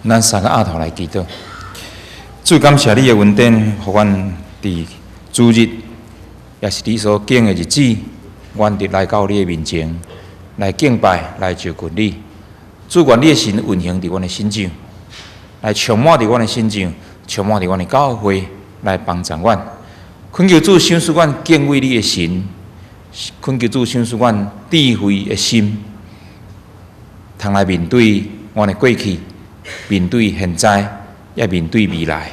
咱三个阿頭來祈禱。主，感謝你的恩典，予阮佇主日，也是你所揀的日子，阮得來到你的面前，來敬拜，來就近你。主，願你的神運行佇阮的身上，來充滿佇阮的身上，充滿佇阮的教會，來幫助阮。懇求主賞賜阮敬畏你的神，懇求主賞賜阮智慧的心，通來面對阮的過去，面對現在，也面對未來，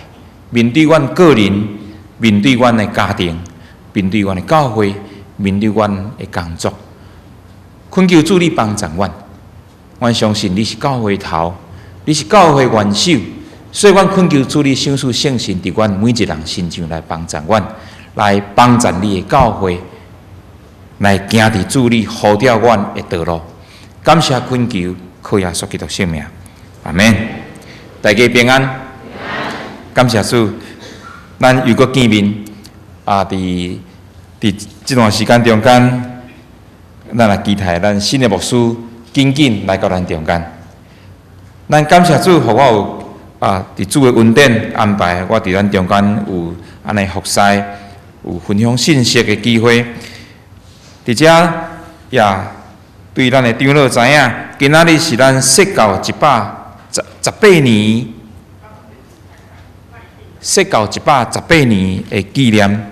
面對阮個人，面對阮的家庭，面對阮的教會，面對阮的工作。懇求主你幫助阮，阮相信你是教會頭，你是教會元首，所以阮懇求主你賞賜聖神佇阮每一人身上來幫助阮，來幫助你的教會，來行佇主你呼召阮的道路。感謝懇求，靠耶穌基督聖名，阿們。大家平安。感謝主，咱又閣見面。啊，佇佇這段時間中間，咱來期待咱新的牧師緊緊來到咱中間。咱感謝主，予我有啊，佇主的恩典安排，我佇咱中間有按呢服侍，有分享信息的機會。佇遮也對咱的長老知影，今仔日是咱釋教118年，釋教118年的紀念。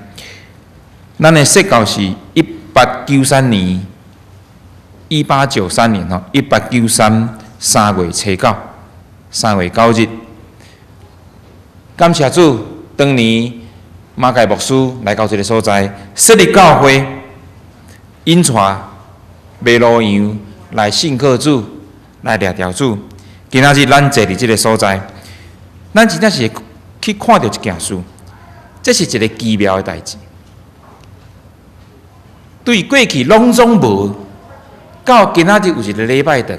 咱的釋教是一八九三年，1893年吼，1893 3月初9，3月9日。感謝主，當年馬偕牧師來到這个所在，設立教會，引帶迷路羊來信靠主，來掠著主。今仔日咱坐佇這个所在，咱真正是會去看著一件事，這是一个奇妙的代誌。對過去攏總無，到今仔日有一个禮拜堂，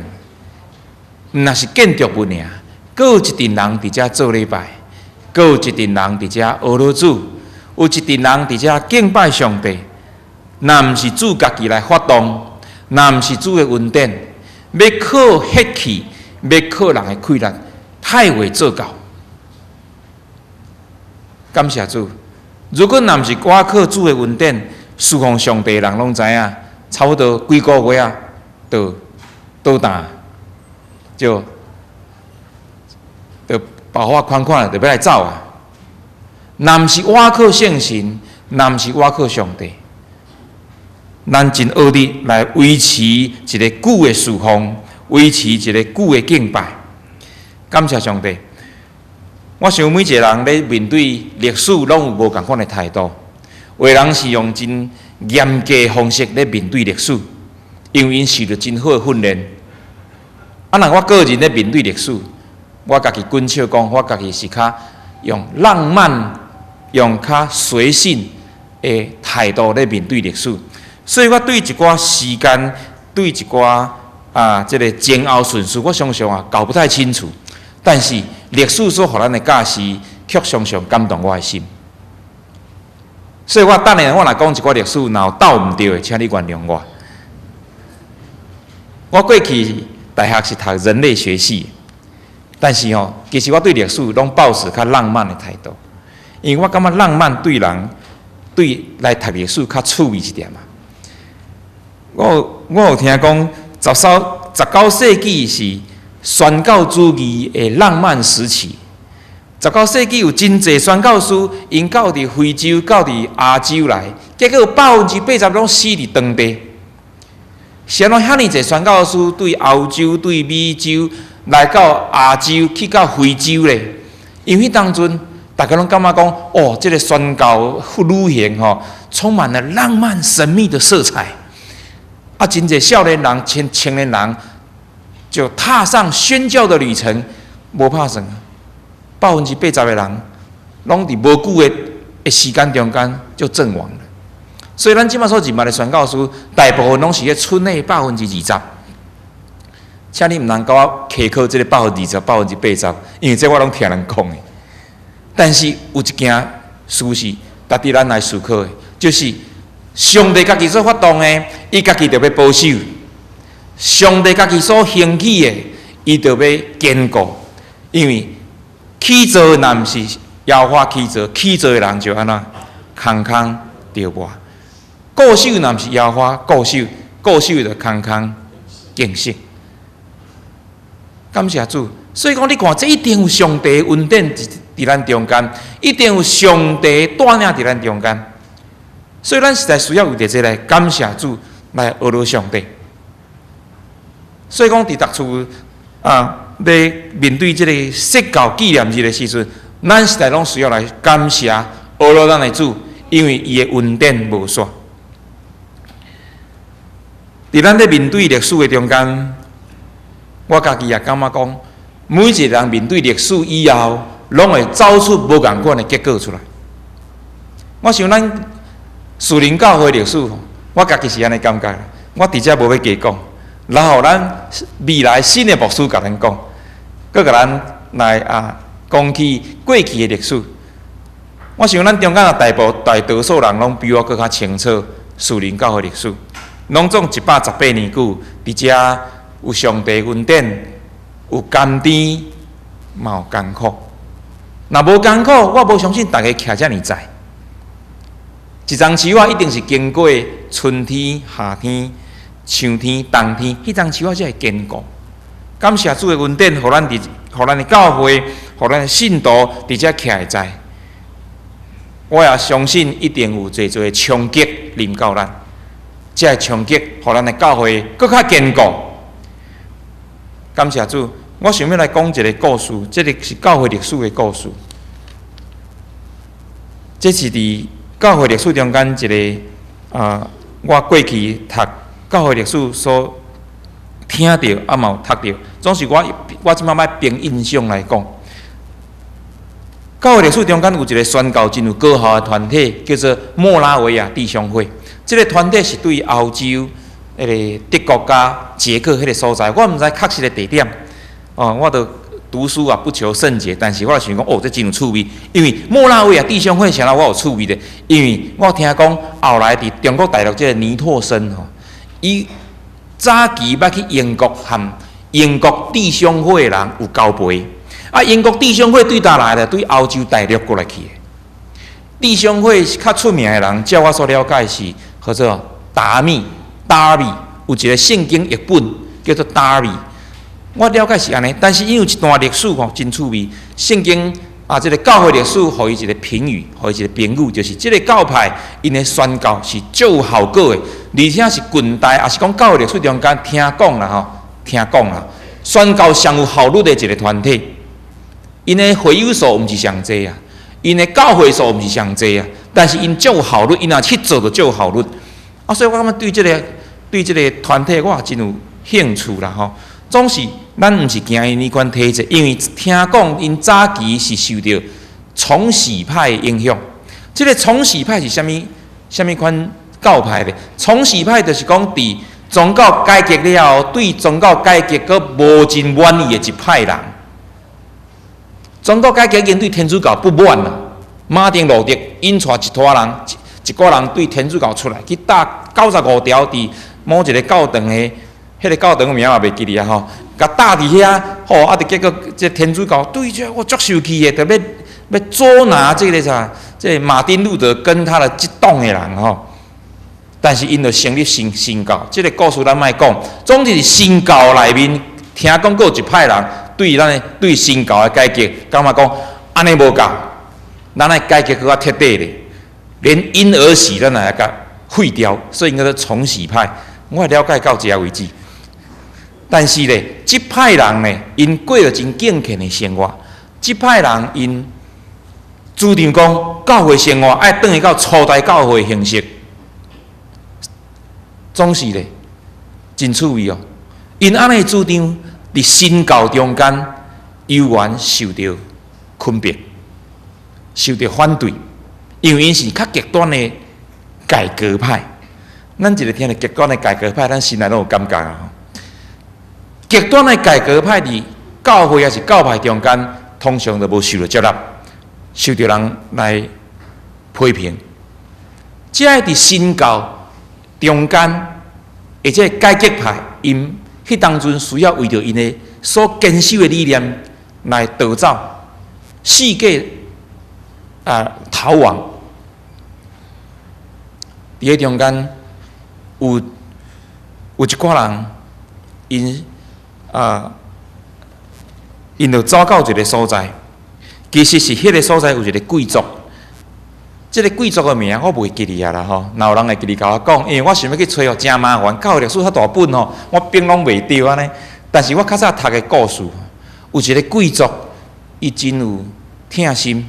毋若是建築物爾，閣有一陣人佇遮做禮拜，閣有一陣人佇遮學羅主，有一陣人佇遮敬拜上帝。若毋是主家己來發動，若毋是主的恩典，欲靠血氣，欲靠人的氣力，太袂做到。感謝主，如果若毋是倚靠主的恩典，侍奉上帝的人攏知影，差不多幾個月啊，就倒彈，就就包袱款款，就欲來走啊。若毋是倚靠聖神，若毋是倚靠上帝，咱真學力來維持一个久的侍奉，維持一个久的敬拜。感謝上帝，我想每一個人咧面對歷史，攏有無仝款的態度。有的人是用真嚴格的方式咧面對歷史，因為𪜶受著真好的訓練。啊，若我個人咧面對歷史，我家己滾笑講，我家己是較用浪漫、用較隨性的態度咧面對歷史。所以我對一寡時間、對一寡啊，這个前後順序，我常常啊搞不太清楚。但是歷史所予咱的教示，卻常常感動我的心。所以我等下我若講一寡歷史，若有鬥毋對的，請你原諒我。我過去大學是讀人類學系，但是吼，其實我對歷史攏抱持較浪漫的態度，因為我感覺浪漫對人對來讀歷史較趣味一點嘛。我我有聽講，十三、19世紀是宣教主義的浪漫時期。19世紀有真濟宣教師，𪜶到佇非洲、到佇亞洲來，結果有80%攏死佇當地。是按怎遐爾濟宣教師對歐洲、對美洲來到亞洲，去到非洲咧？因為彼當陣，大家攏感覺講，哦，這个宣教旅行吼，充滿了浪漫神秘的色彩。啊，真濟少年人、青青年人就踏上宣教的旅程，無拍算，80%的人，攏佇無久的的時間中間就陣亡了。所以咱這馬所認捌的宣教師，大部分攏是咧村內20%。請你毋通共我稽考這个20%、80%，因為這我攏聽人講的。但是有一件事是值得咱來思考的，就是上帝家己所發動的，伊家己著欲保守；上帝家己所興起的，伊著欲堅固。因為起造若毋是耶和華起造，起造的人就按怎空空著磨。固守若毋是耶和華固守，固守就空空敬實。感謝主，所以講你看，這一定有上帝恩典佇咱中間，一定有上帝帶領佇咱中間。所以咱實在需要為著這來感謝主，來呵咾上帝。所以講，佇逐處啊，咧面對這個釋教紀念日的時陣，咱實在攏需要來感謝呵咾咱的主，因為伊的恩典無煞。佇咱咧面對歷史的中間，我家己也感覺講，每一個人面對歷史以後，攏會走出無仝款的結果出來。我想咱樹林教會歷史，我家己是按呢感覺。我佇遮無欲加講，然後咱未來新的牧師共咱講，閣共咱來啊講起過去的歷史。我想咱中間的大多數人攏比我閣較清楚樹林教會歷史，攏總118年久，佇遮有上帝恩典，有甘甜，嘛有艱苦。若無艱苦，我無相信逐家徛遮爾在。一叢樹仔一定是經過春天、夏天、秋天、冬天，彼叢樹仔才會堅固。感謝主的恩典，予咱佇，予咱的教會，予咱的信徒佇遮徛會在。我也相信一定有濟濟的衝擊臨到咱，這个衝擊予咱的教會閣較堅固。感謝主，我想欲來講一个故事，這个是教會歷史的故事。這是佇教會歷史中間一个啊，我過去讀教會歷史所聽著，啊嘛有讀著，總是我這擺欲憑印象來講。教會歷史中間有一个宣教真有果效的團體，叫做莫拉維亞弟兄會。這个團體是對歐洲彼个德國佮捷克彼个所在，我毋知確實的地點。哦，我著讀書啊不求甚解，但是我想講，哦，這真有趣味。因為莫拉維亞弟兄會啥物我有趣味咧，因為我聽講後來佇中國大陸這个倪柝聲吼，伊早期捌去英國和英國弟兄會的人有交陪。啊，英國弟兄會對佗來的？對歐洲大陸過來去的。弟兄會較出名的人，照我所了解是叫做達密、達比，有一个聖經譯本叫做達比。我了解是按呢，但是因為有一段歷史吼真趣味，聖經啊，這个教會歷史予伊一个評語，予伊一个評語，就是這个教派𪜶的宣教是足有效果的，而且是近代，抑是講教會歷史中間聽講啦吼，聽講啦，宣教上有效率的一个團體。𪜶的會友數毋是上濟啊，𪜶的教會數毋是上濟啊，但是𪜶足有效率，𪜶若去做就足有效率。啊，所以我感覺對這个團體我也真有興趣啦吼。總是咱毋是驚𪜶呢款體制，因為聽講𪜶早期是受著重洗派的影響。這个重洗派是啥物？啥物款教派咧？重洗派就是講佇宗教改革了後，對宗教改革閣無真滿意的一派人。宗教改革已經對天主教不滿啦。馬丁路德𪜶帶一拖人，一寡人對天主教出來去打95條，佇某一个教堂的，彼个教堂的名也袂記得啊吼，共打佇遐，吼啊！就結果這天主教對這我足受氣的，就欲欲捉拿這個啥，這個馬丁路德跟他的這黨的人吼。但是𪜶就成立新新教，這个故事咱莫講。總之是新教內面聽講閣有一派人對咱的對新教的改革，感覺講按呢無夠，咱愛改革閣較徹底咧，連嬰兒洗咱也愛共廢掉，所以𪜶叫做重洗派。我了解到這為止。但是咧，這派人呢，𪜶過著真敬虔的生活。這派人𪜶主張講，教會生活愛轉去到初代教會形式。總是咧，真趣味哦。𪜶按呢主張，佇新教中間，猶原受著困迫，受著反對，因為𪜶是較極端的改革派。咱一个聽著極端的改革派，咱心內攏有感覺啊。極端的改革派佇教會抑是教派中間，通常都無受著接納，受著人來批評。這个佇新教中間，而且改革派，𪜶彼當陣需要為著𪜶的所堅守的理念，來逃走，四界啊逃亡。佇彼中間有一寡人，𪜶就走到一个所在，其實是彼个所在有一个貴族，這个貴族的名我袂記得啊啦吼，若有人會記得共我講，因為我想欲去揣哦，誠麻煩，教會歷史較大本吼，我筆攏袂著按呢。但是我較早讀的故事，有一个貴族，伊真有疼心，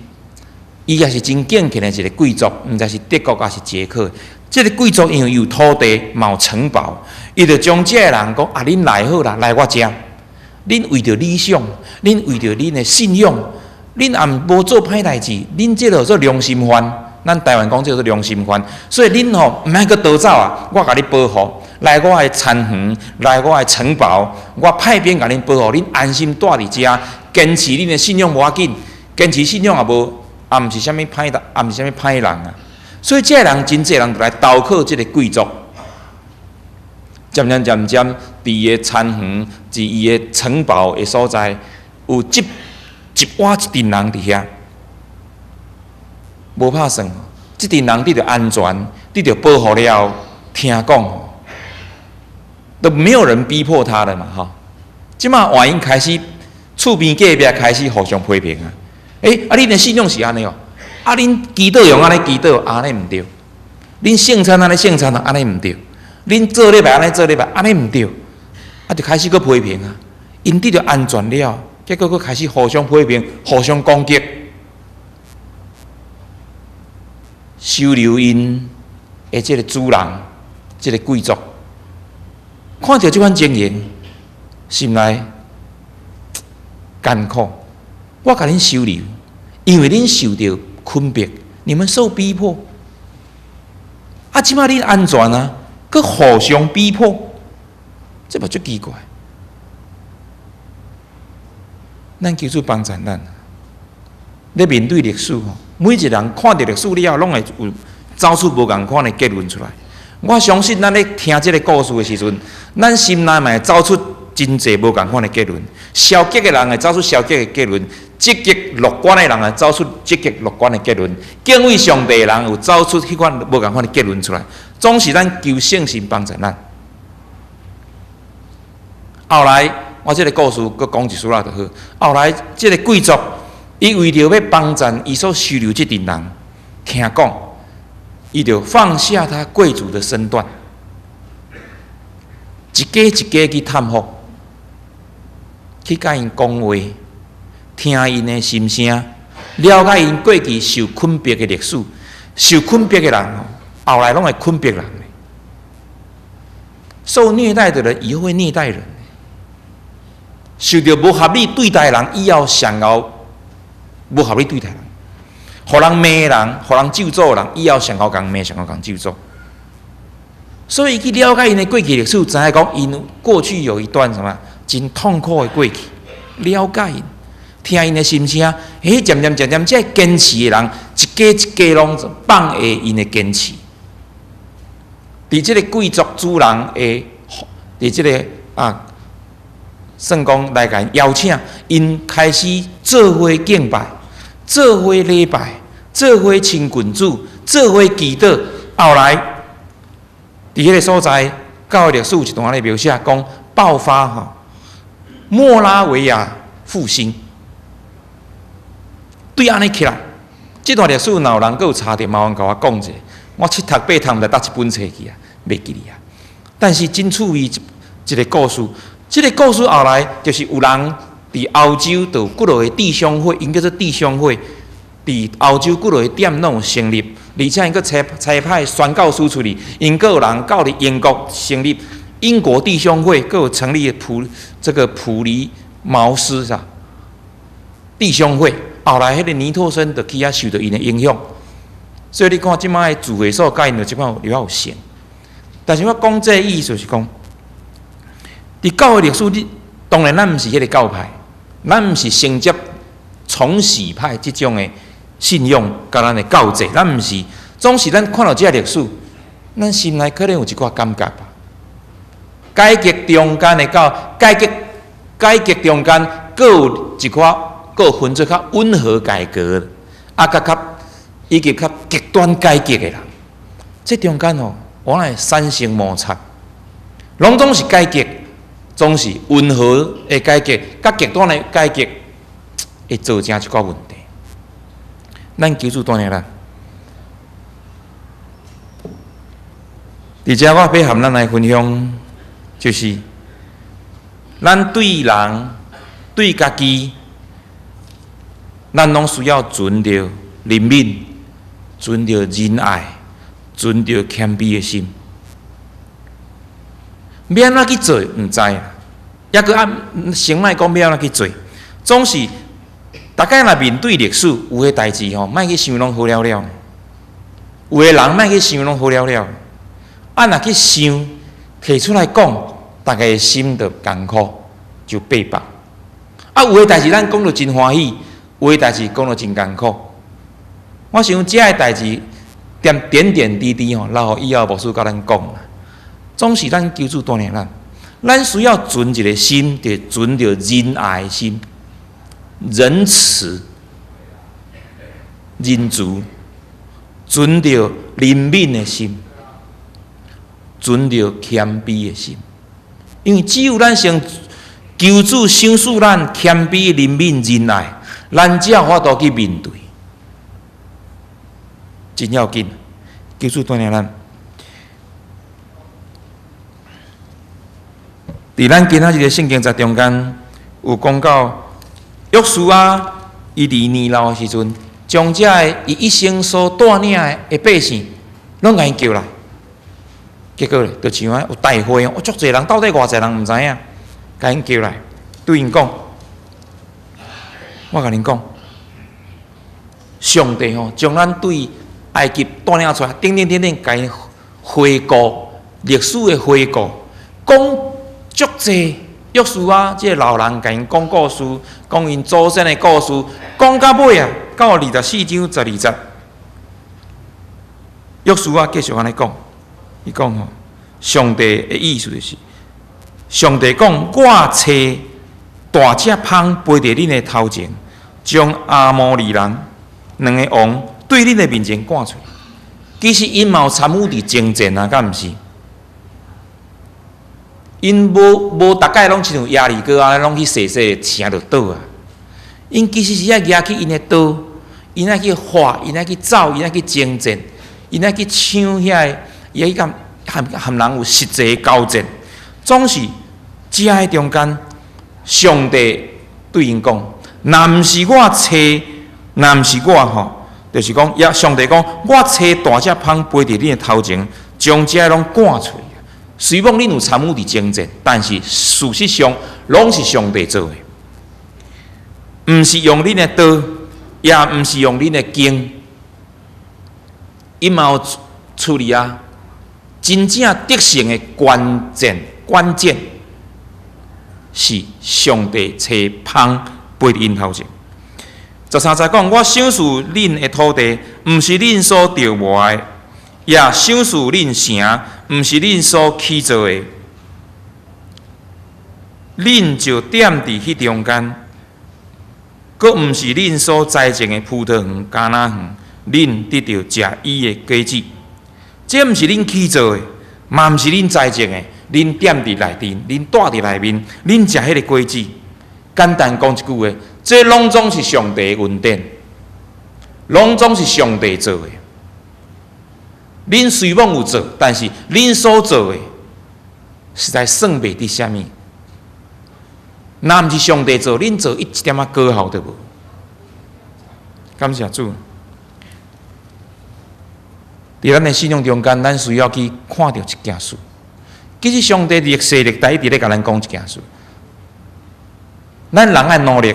伊也是真敬虔的一个貴族，毋知是德國抑是捷克。這个貴族因為有土地，嘛有城堡，伊就將這个人講啊，恁來好啦，來我遮。恁為著理想，恁為著恁的信仰，恁也無做歹代誌，恁這个做良心犯。咱台灣講這個做良心犯，所以恁吼毋愛閣逃走啊！我共你保護，來我的田園，來我的城堡，我派兵共恁保護，恁安心蹛佇遮，堅持恁的信仰無要緊，堅持信仰也無，也毋是啥物歹人，也毋是啥物歹人啊。所以這个人真濟人就來投靠這个貴族，漸漸漸漸，佇伊的田園，佇伊的城堡的所在，有這一倚一陣人佇遐。無拍算，這陣人得著安全，得著保護了後，聽講都沒有人逼迫他了嘛，吼。這馬換𪜶開始厝邊隔壁開始互相批評啊！欸，啊，恁的信仰是按呢哦？啊，恁祈禱用按呢祈禱，按呢毋對；恁聖餐按呢聖餐，按呢毋對；恁做禮拜按呢做禮拜，按呢毋對。啊，就開始閣批評啊！𪜶得著安全了，結果閣開始互相批評，互相攻擊。收留𪜶的這个主人，這个貴族，看著這款情形，心內艱苦。我共恁收留，因為恁受著困迫，你們受逼迫。啊，這擺恁安全啊，閣互相逼迫，這嘛足奇怪。咱求主幫助咱，咧面對歷史吼，每一個人看著歷史了後，攏會有走出無仝款的結論出來。我相信咱咧聽這个故事的時陣，咱心內嘛會走出真濟無仝款的結論。消極的人會走出消極的結論，積極樂觀的人會走出積極樂觀的結論，敬畏上帝的人有走出彼款無仝款的結論出來。總是咱求聖神幫助咱。後來我這个故事閣講一絲仔就好。後來這个貴族，伊為著欲幫贊伊所收留這陣人，聽講，伊就放下他貴族的身段，一家一家去探訪，去共𪜶講話，聽𪜶的心聲，了解𪜶過去受困迫的歷史。受困迫的人，後來攏會困迫人。受虐待的人，以後會虐待人。受著無合理對待的人，以後上後無合理對待人，予人罵的人，予人咒詛的人，以後上後共罵，上後共咒詛。所以去了解𪜶的過去歷史，知影講𪜶過去有一段什麼真痛苦的過去。了解𪜶，聽𪜶的心聲，欸，漸漸漸漸，這堅持的人，一家一家攏放下𪜶的堅持。佇這个貴族主人的，佇這个啊，算講來共𪜶邀請，𪜶開始做伙敬拜，做伙禮拜，做伙親近主，做伙祈禱。後來，佇彼个所在，教會歷史有一段咧描寫，講爆發吼，莫拉維亞復興，對按呢起來。這段歷史若有人閣有查著，麻煩共我講者。我七讀八讀，毋知佗一本冊去啊，袂記得啊。但是真趣味一个故事，這个故事後來就是有人佇歐洲就有幾落個弟兄會，𪜶叫做弟兄會，佇歐洲幾落個點攏有成立，而且𪜶閣差派宣教師出去，𪜶閣有人到佇英國成立英國弟兄會，閣有成立這个普利茅斯啥弟兄會。後來彼个尼托生就去遐受著𪜶的影響，所以你看這擺的聚會所佮𪜶就這擺有有像。但是我講這个意思是講，佇教會歷史，你當然咱毋是彼个教派，咱毋是承接重洗派這種的信仰佮咱的教制，咱毋是，總是咱看著這个歷史，咱心內可能有一寡感覺吧。改革中間的教，改革，改革中間閣有一寡，閣有分做較溫和改革，啊，佮較以及較極端改革的人，這中間吼，往往會產生摩擦。攏總是改革，總是溫和的改革，佮極端的改革，會造成一寡問題。咱求主帶領咱。佇遮我欲和咱來分享，就是咱對人、對家己，咱攏需要存著憐憫、存著仁愛、存著謙卑的心。欲按怎去做，毋知，抑閣按先莫講欲按怎去做，總是逐擺若面對歷史，有的代誌吼，莫去想攏好了了；有的人莫去想攏好了了。啊，若去想，提出來講，逐家心就艱苦，就爬百。啊，有的代誌咱講著真歡喜，有的代誌講著真艱苦。我想這个代誌點點點滴滴吼，留予以後牧師佮咱講。總是咱求主帶領咱，咱需要存一个心，就存著仁愛心、仁慈、仁慈，存著憐憫的心，存著謙卑的心。因為只有咱先求主賞賜咱謙卑、憐憫、仁愛，咱才有法度去面對。真要緊，求主帶領咱。佇咱今仔日的聖經節中間，有講到約書亞，伊佇年老的時陣，將遮个伊一生所帶領的百姓，攏共𪜶叫來。結果咧，就像啊有大會哦，足濟人，到底偌濟人毋知影，共𪜶叫來，對𪜶講，我共恁講，上帝吼，將咱對埃及帶領出來，等等等等，共𪜶回顧歷史的回顧，講足濟約書亞這个老人共𪜶講故事，講𪜶祖先的故事，講到尾啊，到24章12節，約書亞繼續按呢講，伊講吼，上帝的意思就是，上帝講，我差大隻蜂飛佇恁的頭前，將亞摩利人兩个王對恁的面前趕出去。其實𪜶嘛有參與佇征戰啊，敢毋是？𪜶無無逐擺攏親像耶利哥啊，攏去踅踅城就倒啊。𪜶其實是愛舉起𪜶的刀，𪜶愛去伐，𪜶愛去走，𪜶愛去征戰，𪜶愛去搶遐个，伊愛去共和和人有實際交戰。總是遮个中間，上帝對𪜶講：若毋是我差，若毋是我吼，就是講，也上帝講，我差大隻蜂飛佇恁的頭前，將遮攏趕出去。雖罔恁有參與佇征戰，但是事實上攏是上帝做的，毋是用恁的刀，也毋是用恁的弓。𪜶嘛有處理啊，真正得勝的關鍵，關鍵是上帝差蜂飛佇𪜶頭前。13節講，我賞賜恁的土地，毋是恁所著磨的，也賞賜恁城，毋是恁所起造的，恁就踮佇彼中間，閣毋是恁所栽種的葡萄園、橄欖園，恁得著食伊的果子。這毋是恁起造的，嘛毋是恁栽種的，恁踮佇內面，恁蹛佇內面，恁食彼個果子。簡單講一句話，這攏總是上帝的恩典，攏總是上帝做的。恁雖罔有做，但是恁所做的，實在算袂得啥物。若毋是上帝做，恁做一點仔果效都無。感謝主。佇咱的信仰中間，咱需要去看著一件事。其實上帝歷世歷代一直咧共咱講一件事。咱人愛努力，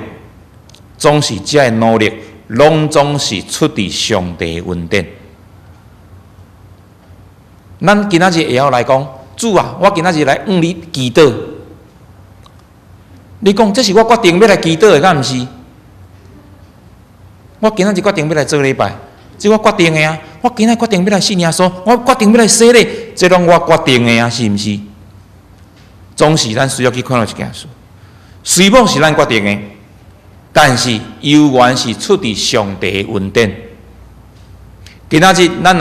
總是這个努力，攏總是出佇上帝的恩典。咱今仔日會曉來講，主啊，我今仔日來向你祈禱。你講這是我決定欲來祈禱的，敢毋是？我今仔日決定欲來做禮拜，這我決定的啊。我今仔決定欲來信耶穌，我決定欲來洗禮，這攏我決定的啊，是毋是？總是咱需要去看著一件事。随服是咱決定的，但是猶原是出佇上帝的恩典。今仔日咱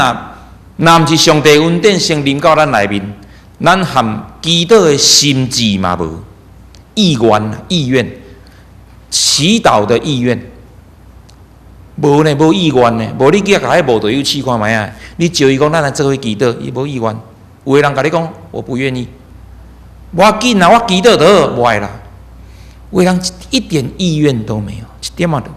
若毋是上帝恩典先臨到咱內面，咱含祈禱的心志嘛無，意願、意願、祈禱的意願，無呢，無意願呢，無你去共彼無道友試看覓啊！你招伊講，咱來做伙祈禱，伊無意願。有的人共你講，我不願意，無要緊啦，我祈禱就好，無愛啦。有的人一點意願都沒有，一點仔都無。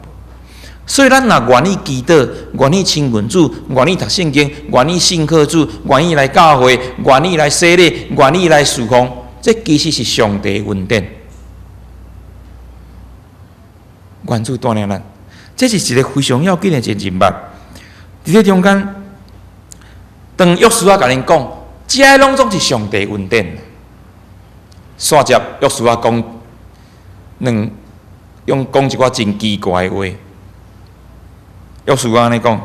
所以咱若願意祈禱，願意親近主，願意讀聖經，願意信靠主，願意來教會，願意來洗禮，願意來事奉，這其實是上帝恩典。願主帶領咱，這是一個非常要緊的一個人物。佇這中間，當約書亞共𪜶講，這攏總是上帝恩典。煞接約書亞講兩，用講一寡真奇怪的話。約書亞按呢講：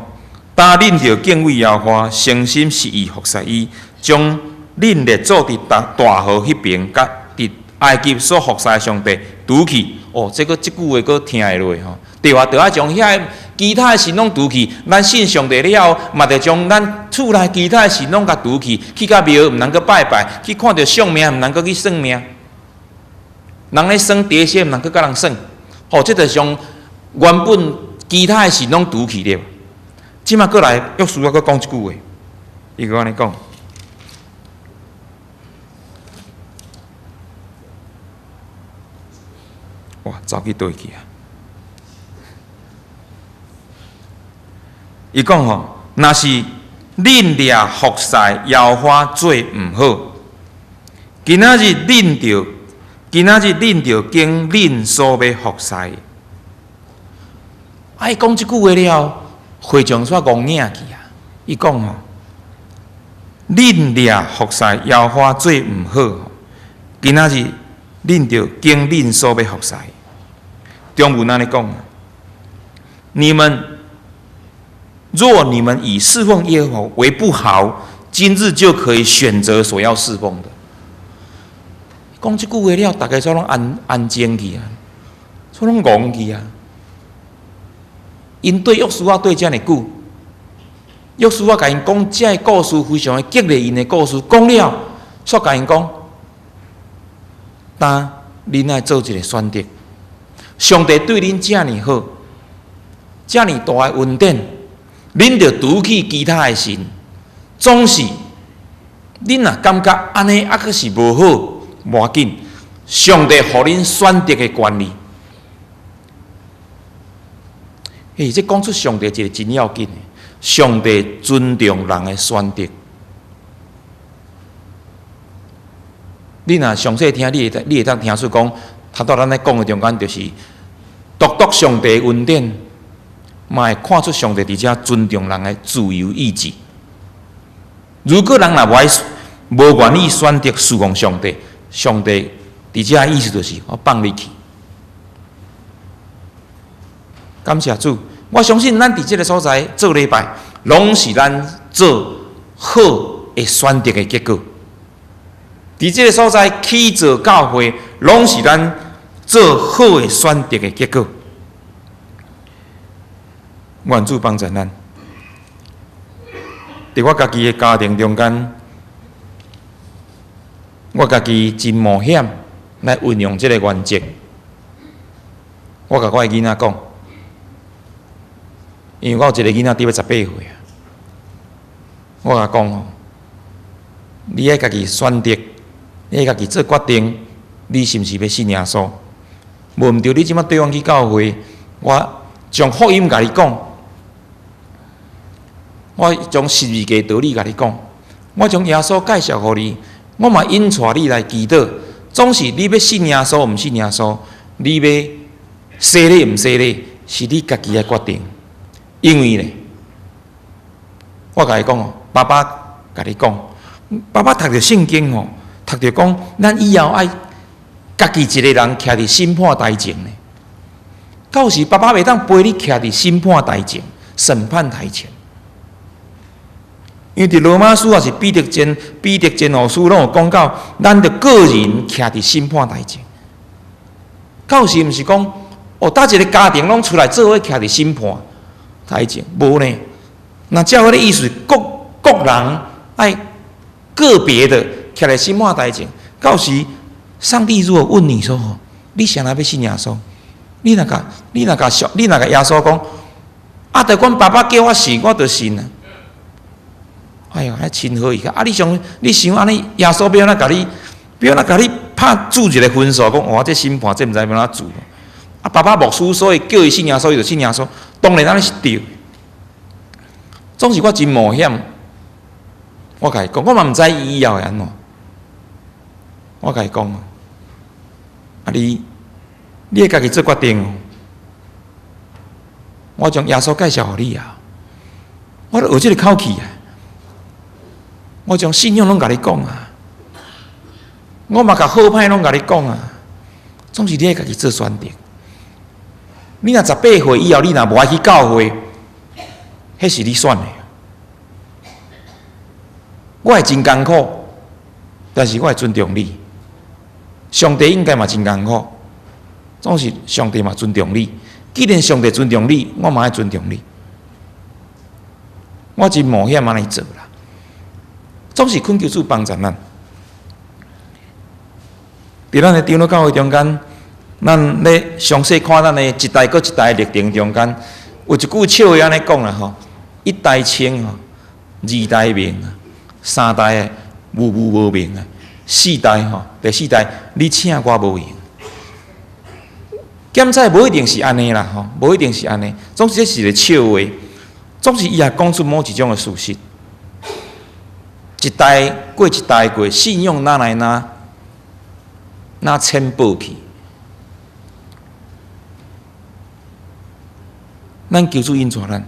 當恁著敬畏耶和華，誠心實意服侍伊，將恁列祖佇大河彼爿，佮佇埃及所服侍的上帝除去。哦，這個這句話閣聽會落吼。對啊，著愛將遐其他的神攏除去。咱信上帝了後，嘛著將咱厝內其他的神攏共除去。去到廟毋通閣拜拜，去看著相命毋通閣去算命。人咧耍碟仙，毋通閣佮人耍。吼，這著將原本其他的神攏除去了。這馬閣來約書亞閣講一句話，伊閣按呢講。哇，走去佗去啊？伊講吼，若是恁掠服侍耶和華做毋好，今仔日恁著，今仔日恁著揀恁所欲服侍。啊！伊講這句話了，會眾煞戇影去啊！伊講吼，恁掠服侍耶和華做毋好，今仔日恁著揀恁所欲服侍。中文按呢講，你們若你們以侍奉耶和華為不好，今日就可以選擇所要侍奉的。講這句話了，大家煞攏安安靜去啊，煞攏戇去啊。𪜶對約書亞對遮爾久，約書亞共𪜶講這个故事，非常的激勵𪜶的故事，講了，煞共𪜶講，當恁愛做一個選擇。上帝對恁遮爾好，遮爾大的恩典，恁著除去其他的神，總是恁若感覺按呢猶閣是無好，無要緊，上帝予恁選擇的權利。欸，這講出上帝一個真要緊的，上帝尊重人的選擇。你若詳細聽，你會當聽出講，頭拄咱咧講的中間，就是獨獨上帝恩典，嘛會看出上帝佇遮尊重人的自由意志。如果人若無愛無願意選擇侍奉上帝，上帝佇遮意思就是我放你去。感謝主，我相信咱佇這个所在做禮拜，攏是咱做好的選擇的結果。佇這个所在起做教會，攏是咱做好的選擇的結果。願主幫助咱。佇我家己的家庭中間，我家己真冒險來運用這个原則。我共我的囡仔講，因為我有一个囡仔佇欲18歲啊，我共伊講吼，你愛家己選擇，你愛家己做決定，你是毋是欲信耶穌？無毋對，你這擺綴阮去教會，我將福音共你講，我將十字架道理共你講，我將耶穌介紹予你，我嘛引帶你來祈禱。總是你欲信耶穌，毋信耶穌，你欲洗禮毋洗禮，是你家己的決定。因為咧，我共伊講哦，爸爸共你講，爸爸讀著聖經吼，讀著講，咱以後愛家己一個人徛佇審判台前咧。到時爸爸袂當陪你徛佇審判台前、審判台前，因為佇羅馬書抑是彼得前後書攏有講到，咱著個人徛佇審判台前。到時毋是講，哦，佗一个家庭攏出來做伙徛佇審判台前，無呢。若照彼个意思，各各人愛個別的徛佇審判台前。到時，上帝如果問你說：你啥人欲信耶穌？你若共耶穌講，啊，著阮爸爸叫我信，我就信啊。哎喲，遐真好伊啊！你想按呢？耶穌欲按怎共你，欲按怎共你拍注一个分數？講哇，這審判這毋知欲按怎做。啊，爸爸牧師所以叫伊信耶穌，伊就信耶穌。當然按呢是對。總是我真冒險，我共伊講，我嘛毋知伊以後會按怎。我共伊講，啊你，你會家己做決定哦。我將耶穌介紹予你啊，我著學這个口氣啊。我將信仰攏共你講啊，我嘛共好歹攏共你講啊。總是你愛家己做選擇。你若18歲以後，你若無愛去教會，彼是你選的。我會真艱苦，但是我會尊重你。上帝應該嘛真艱苦，總是上帝嘛尊重你。既然上帝尊重你，我嘛愛尊重你。我真冒險按呢做啦，總是懇求主幫助咱。佇咱的長老教會中間，咱咧詳細看咱的一代閣一代歷程中間，有一句笑話按呢講啦吼：一代清吼，二代明，三代無無無明啊，四代吼，第四代你請我無閒。檢採無一定是按呢啦吼，無一定是按呢。總之這是一个笑話，總是伊也講出某一種的事實。一代過一代過，信仰哪來哪哪淺薄去？咱求主引帶咱。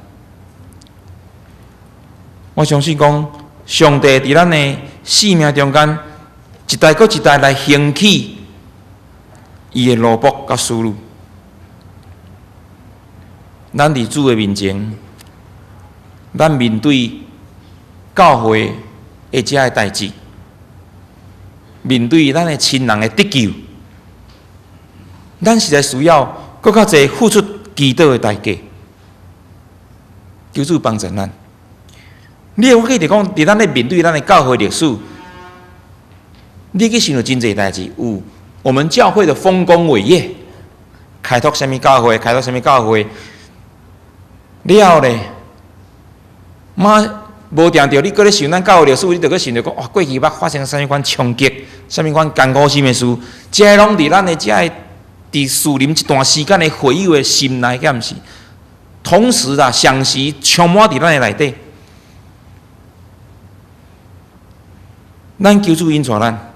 我相信講，上帝佇咱的生命中間，一代閣一代來興起伊的奴僕佮使女。咱佇主的面前，咱面對教會的這个代誌，面對咱的親人的得救，咱實在需要閣較濟付出祈禱的代價。求主幫助咱。你會記得講，佇咱咧面對咱的教會歷史，你去想著真濟代誌，有我們教會的豐功偉業，開拓啥物教會，開拓啥物教會，了咧，嘛無定著，你閣咧想咱教會歷史，你著閣想著講，哇，過去捌發生啥物款衝擊，啥物款艱苦心的事，這攏佇咱的這个佇樹林一段時間的會友的心內，敢毋是？同時啦，同時充滿佇咱的內底。咱求主引帶咱，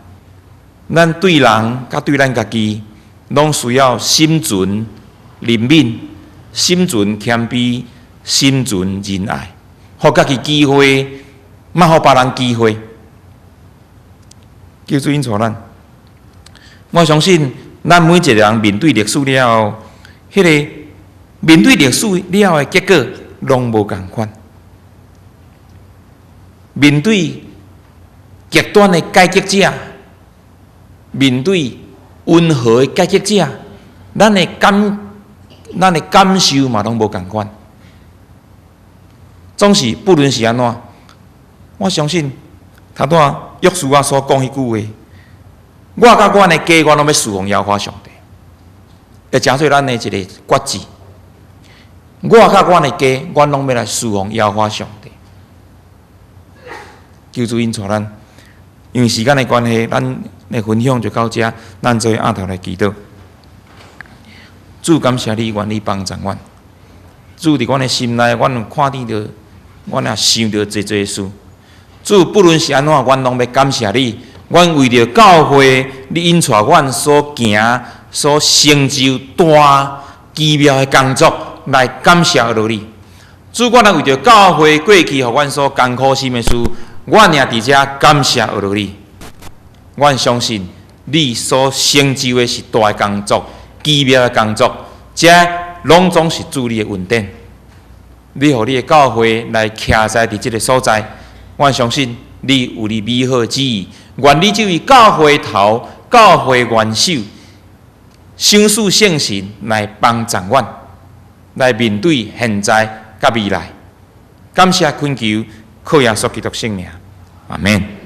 咱對人佮對咱家己，攏需要心存憐憫、心存謙卑、心存仁愛，予家己機會，嘛予別人機會。求主引帶咱。我相信，咱每一个人面對歷史了後，彼个面對歷史了後的結果，攏無仝款。面對極端的改革者，面對溫和的改革者，咱的感受嘛攏無仝款。總是不論是按怎，我相信頭拄仔約書亞所講彼句話，我佮阮的家，阮攏欲事奉耶和華上帝，會成做咱的一个決志。我佮阮的家，阮攏欲來事奉耶和華上帝。求主引帶咱，因為時間的關係，咱的分享就到這，咱做伙徛頭來祈禱。主感謝你，願意幫助阮。主佇阮的心內，阮有看見著，阮也想著濟濟事。主不論是按怎，阮攏欲感謝你。阮為著教會，你引帶阮所行、所成就大奇妙的工作，來感謝落你。主，阮也為著教會過去予阮所艱苦心的事，阮也佇遮感謝落你。阮相信你所成就的是大的工作、奇妙的工作，這攏總是主你的恩典。你予你的教會來徛在佇這个所在，阮相信你有你美好的旨意。願你這位教會頭、教會元首，賞賜聖神來幫助阮，來面對現在佮未來。感謝懇求，靠耶穌基督聖名，阿門。